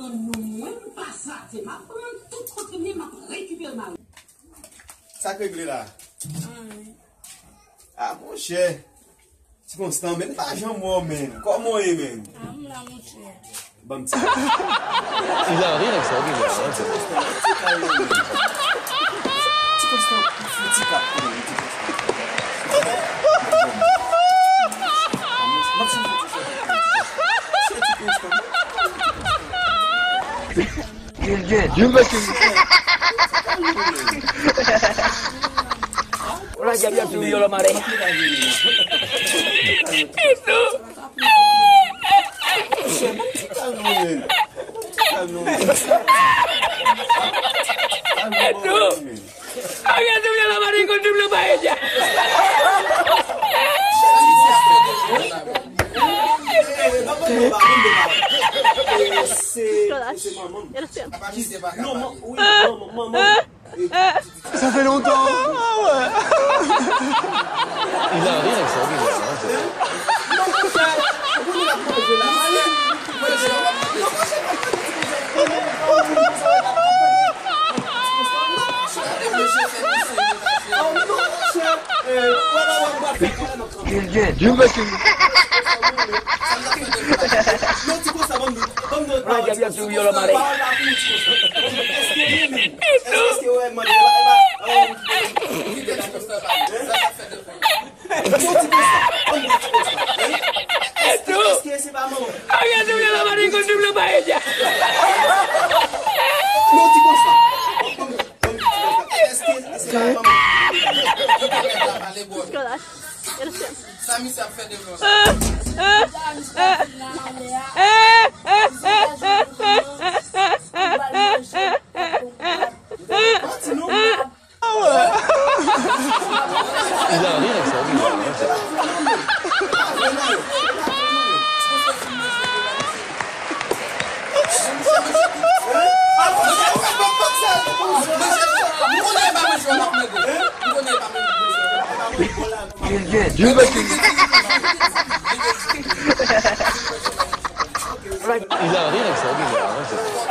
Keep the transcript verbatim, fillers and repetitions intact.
Non, mwen m pa sate. M ap pran tout kote m ye, m ap rekipere mari. Sa k regle la? Anyen. Ah, monchè. Ti Konstan, men m pa janm wè w, men. Kòman w ye, men? Ah, m la, monchè. Ban m ti. Il a rien avec ça, ok, bon, ok. Ti Konstan, fouti kap pou mwen, Ti Konstan. Ou la djab ap touye w lò mare. Edo! Edo! Agade w la mari konn double pa eja. Sa fè lontan. Il a rien avec ça, ok, bon, ok. Sa misye ap fè devan. Il a rien avec ça, ok, bon, ok.